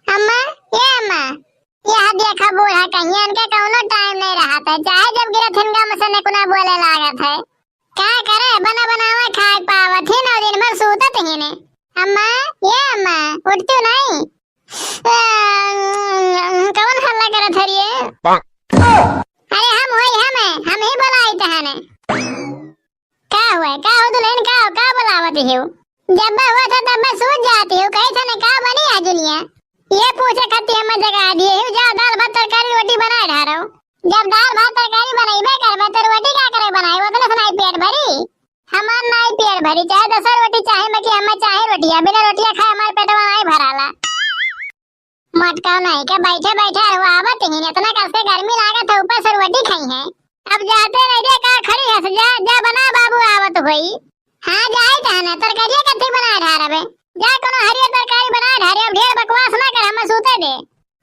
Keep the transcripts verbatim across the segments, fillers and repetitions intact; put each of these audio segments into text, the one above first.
अम्मा, ए अम्मा, यह देखा बूढ़ा कहिया, इनके कौनो time नहीं रहत है, चाहे जब गिरत हिन गम से नेकुना बोले लागत है। का करे, बना बनावा खाए पावत ही ना, दिन भर सूतत ही ने। अम्मा, ए अम्मा, उठती नहीं? कौन हल्ला करत हरिये? अरे हम होई, हम है, हम ही बोलाई तहने। का हुआ, का हो दुल्हन, का हो, का बोलावत हो? जब हुआ था तब सूत जाती हो, कही था ने का बनी आज दुनिया? ये पूछे खातिर हम जगा दिए हो, जाओ दाल भात तरकारी रोटी बनाए ढारो। जब दाल भात तरकारी बनइबे करबे तो रोटी का करे बनाए, उतने से नाई पेट भरी। हमार नाई पेट भरी, चाहे दस रोटी चाहे, बाकी हमें चाहे रोटिया, बिना रोटिया खाए हमार पेटवा नाई भराला। मटका नहीं के बैठे बैठे अरुआवत ही, इतना कस के गर्मी लागत है, ऊपर से रोटी खाई है। अब जाते रह जा, का खड़ी हस, जा, जा बना, बाबू आवत होई। हाँ, जाई तहने, तरकारिया कथी बना ढारबे? जा कोनो हरियर तरकारी बना ढारे, अब ढेर बकवास ना कर, हमें सूते दे।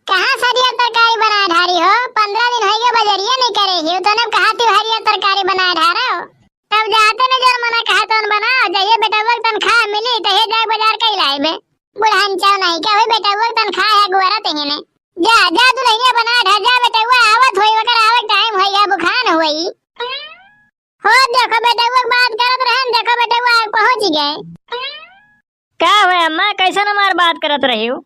कहाँ से हरियर तरकारी बना ढारी हो? पन्द्रह दिन होई गए, बजरिया नहीं करे ही, तने कहा थी हरियर तरकारी बना ढारो। तब जाते ने जौन मना कहा तौन बनाओ, जहिये बेटवा के तनख्वाह मिली, तहिये जाए बाजार कई लाइबे। बुढ़ान चाव नहीं क्या हुई, बेटवा के तनख्वाह है, गुआरा तहिये ने। जा, जा दुल्हनिया बना ढा, जा बेटवा आवत होई, वकर आवे time होई, या बुखान होई। हो देखो बेटवा के बात करत रहन, देखो बेटवा पहुँच गए। का हुआ अम्मा, कैसन हमार बात करत रही हो?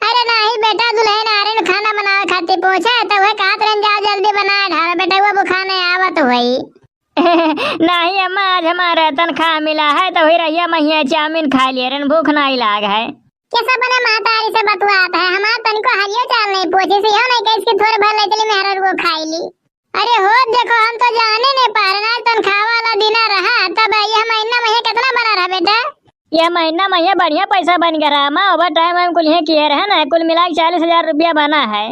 अरे नाही बेटा, दुल्हन आ रही, खाना बनावे खातिर पूछे, तो वह कहत रहन, "जाओ जल्दी बना ढारो बेटा, वो बुखाने आवत हुई।" नाही अम्मा, आज हमारा तनख्वाह मिला है, तो वही रहिया महिया चाउमीन खा लिए रहन, भूख नाही लाग है। कैसा बने महतारी से बतुआत है, हमार तनिको हालियो चाल नहीं पूछी, सिहो नहीं कह इसकी थोड़े भर ले चली मेहरा रुको खाई ली। अरे हो, देखो, हम तो जाने नहीं पा रहे ना, तनख्वाह वाला दिन रहा, तब यह महीना में कितना बना रहा बेटा? यह महीना में यह बढ़िया पैसा बन गया रहा, माँ, ओवर टाइम हम कुल यह किए रहे ना, कुल मिला के चालीस हजार रुपया बना है।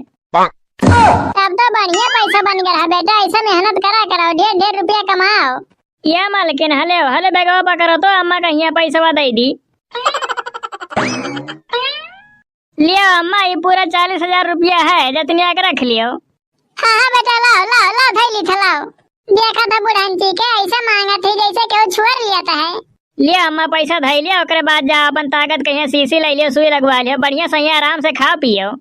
तब तो बढ़िया पैसा बन गया रहा बेटा, ऐसा मेहनत करा करो, ढेर ढेर रुपया कमाओ। या मालकिन, हले, हले बैगवा पकड़ो तो अम्मा कहिया पैसवा दे दी। लियो अम्मा, ये पूरा चालीस हजार रुपया है, जतनिया के रख लियो। हाँ, हाँ बेटा, लाओ, लाओ, लाओ, धैली था, लाओ। देखा था बुढ़ान जी के, ऐसा मांगा थी जैसे केहू छुअर लिया था है। लियो अम्मा, पैसा धै लियो, ओकरे बाद जा अपन ताकत कहिया शीशी ले लियो, सुई लगवा लियो, बढ़िया सही आराम से खाओ पियो।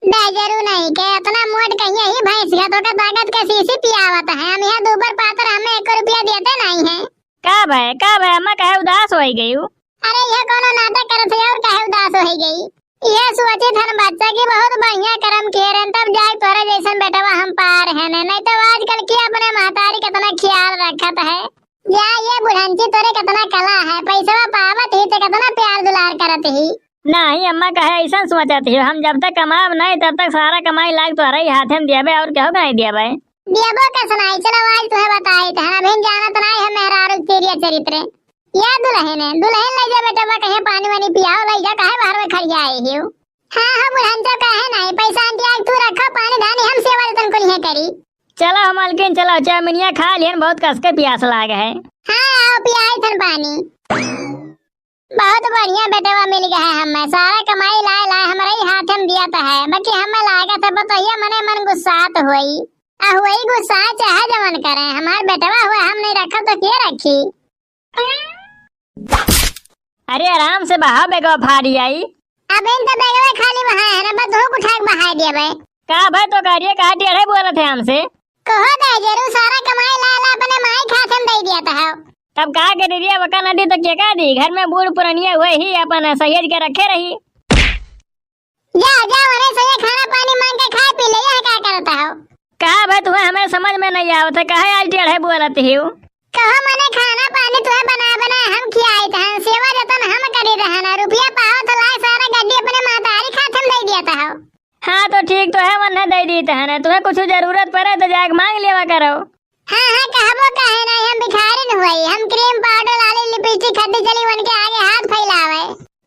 बैजरू नहीं के, इतना मोट कहिया ही भैंस का, तो का ताकत के शीशी पियावत है। हम यहाँ दूबर पातर, हमें एक रुपया देते नहीं है। का भय, का भय, अम्मा काहे उदास होई गई हूँ? अरे, यह कोनो नाटक करत है और काहे उदास होई गई? यह सोचे थन बच्चा कि बहुत बढ़िया कर्म किए रहन, तब जाए तोरे जैसन बेटवा हम पार है ने, नहीं तो आजकल के अपने महतारी कितना ख्याल रखत है। या ये बुढ़ंची तोरे कितना कला है, पैसवा पावत ही तो कितना प्यार दुलार करत ही। नहीं अम्मा, काहे ऐसा सोचत ही? हम जब तक कमाब नहीं, तब तक सारा कमाई लाग तोहरे ही हाथे में दियाबे और केहू के नहीं दियाबे। दियाबो के सुनाई, चलो आज तुम्हें बताई तो है, अभी जानत नहीं है मेहरारू के तेरिया चरित्र। या दुल्हन है, दुल्हन ले जा बेटा, बा कहीं पानी वानी पियाओ, ले जा, काहे बाहर में खड़ी आई ही हो? हाँ, हाँ, बुढ़न तो काहे नहीं, पैसा आंटी आज तू रखो, पानी धानी हम सेवा जतन कुल है करी। चलो हम मालकिन, चलो, चाउमिनिया खा लिहन, बहुत कस के प्यास लाग है। हाँ, आओ, पियाई थन पानी। बहुत बढ़िया बेटवा मिल गया है हमें, सारा कमाई लाए लाए हमारे ही हाथ में दिया तो है, बाकी हमें लागत है बतैया मने मन गुस्सात होई, आ होई गुस्सा चाहे जवन करे, हमार बेटवा हुआ हम नहीं रखब तो के रखी? अरे आराम से बहा बेगवा फाड़ी आई। अब इन तो बेगवा खाली बहाए है ना, बस धूप उठा के बहाए दिया बे। का भाई तो करिए, कहा टेढ़े बोलत है हमसे? कहो दे जरूर, सारा कमाई ला ला अपने माई खाते में दे दिया था। तब का करी रे, वका नदी तो के का दी, घर में बूढ़ पुरनिया हुए ही अपन सहेज के रखे रही। जा, जा, वने से ये खाना पानी मांग के खा पी ले, यहाँ का करता हो? का भाई तुम्हें हमें समझ में नहीं आवत है, काहे आज टेढ़े बोलत ही हो? कहो मने खाना पानी तुम्हें बना बना हम खियाई था, सेवा जतन हम करी रहना, रुपया पाओ तो लाए सारा गड्डी अपने महतारी खाते में दे दिया था हो। हाँ, तो ठीक तो है, वन्ने दे दी तहने। तुम्हें कुछ जरूरत पड़े तो जाके मांग लेवा करो। हाँ, हाँ, कहबो काहे नहीं, हम भिखारिन हुई, हम क्रीम पाउडर लाली लिपस्टिक खरीदी चली, उनके आगे हाथ फैलावे।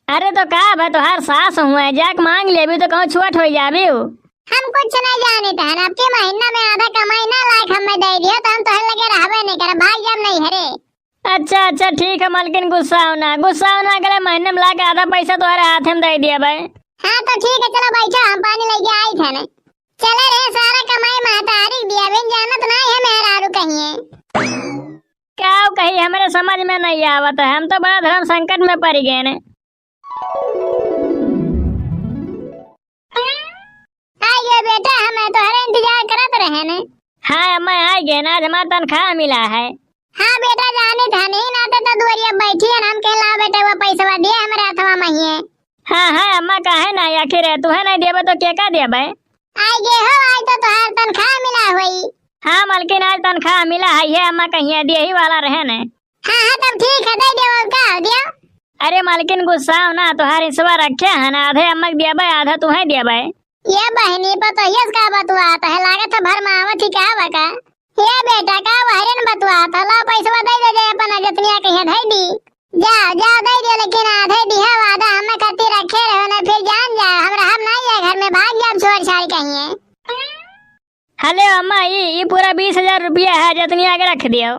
अरे तो का भाई, तोहार सास हुए, जाके मांग लेबी तो कहूँ छोट हो जाबी। हम कुछ नहीं जाने तहन, अब के महीना में आधा कमाई ना लायक हमें दे दिया तो हम तोहरे लगे रहबे नहीं करे, भाई जब नहीं हरे। अच्छा, अच्छा, ठीक है मलकिन, गुस्सा होना, गुस्सा होना, अगले महीने में लाके आधा पैसा तुम्हारे हाथ में दे दिया भाई। हाँ, तो ठीक है, चलो बैठो, हम पानी लेके आई थे ने। चले रे, सारा कमाई महतारी दिया, बिन जानत नहीं है मेहरारू कहिए। काव कही, हमरे समझ में नहीं आवत है, हम तो बड़ा धर्म संकट में पड़ गए ने। आइ गए बेटा, हम तोहरे इंतजार करत रहे ने। हाँ अम्मा, आइ गए ना, आज हमार तनख्वाह मिला है। हाँ बेटा, जाने था नहीं ना, तो दुआरिया बैठी है ना, हम कहला बेटा वो पैसवा दिए हमरे हथवा में ही है। हाँ हाँ अम्मा, काहे ना, आखिर है तू है नहीं देबे तो के का देबे? आइ गए हो, आज तो तोहार तनख्वाह मिला होई। हाँ मलकिन, आज तनख्वाह मिला है, ये अम्मा कहिए दिए ही वाला रहे ने। हाँ हाँ, तब ठीक है, दे दियो, और का हो दियो। अरे मलकिन, गुस्साओ ना, तोहार हिस्सा रखे है ना, आधे अम्मा के देबे, आधा तुहे देबे। ये बहिनी, पतोहिया से का बतुआत है, लागत है भरमावत ही का बा का? ये बेटा, का बहरे न बतुआत है, ला पैसवा दे दे, जे अपन जतनिया के यहाँ धई दी। जा जा, दे दियो, लेकिन आधे दिहा, वादा हमें खातिर रखे रहो ना, फिर जान जा, हम रहब नहीं है घर में, भाग जाब छोड़ छाड़ कहिए। हले अम्मा, ई ई पूरा बीस हजार रुपया है, जतनिया के रख दियो।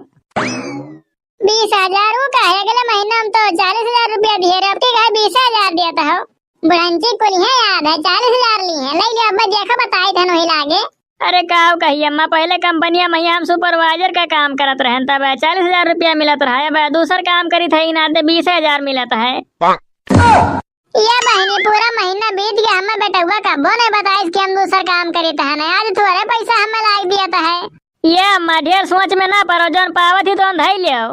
बीस हजार वो का है? अगले महीना हम तो चालीस हजार रुपया दिए रहे, अब के कहे बीस हजार दिया था हो। बुढ़ंची कुल है याद है, चालीस हजार ली है, ले लियो, अब देखो बताई धन वही लागे। अरे काव कही अम्मा, पहले कंपनिया में हम सुपरवाइजर का काम करत रहन, तब चालीस हजार रुपया मिलत रहा, अब दूसर काम करी थे, इनाते बीस हजार मिलत है। ये बहिनी, पूरा महीना बीत गया, हमें बेटउआ कब्बो नहीं बताइस कि हम दूसर काम करी तहन। आज थोड़े पैसा हमें लाग दिया तहै। ये अम्मा, ढेर सोच में ना पड़ो, जौन पावत ही तौन धई लियो।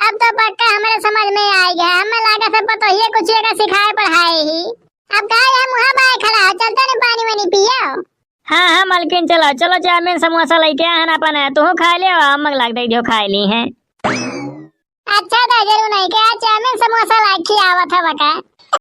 अब तो पक्का हमरे समझ में आइ गया, हमें लागत है पतोहिए कुछ एका सिखाए पढ़ाए ही। अब का ये मुँहा बाए खड़ा हो, चलते नहीं पानी वानी पियो। हाँ हाँ मलकिन, चलो चलो, चाउमीन समोसा लेके आए हैं अपन, तुहू खाए लियो, अम्मा के लाग दे दियो, खाए ली हैं। अच्छा तो जरूर नहीं क्या, चाउमीन समोसा लाग खियावत है बका।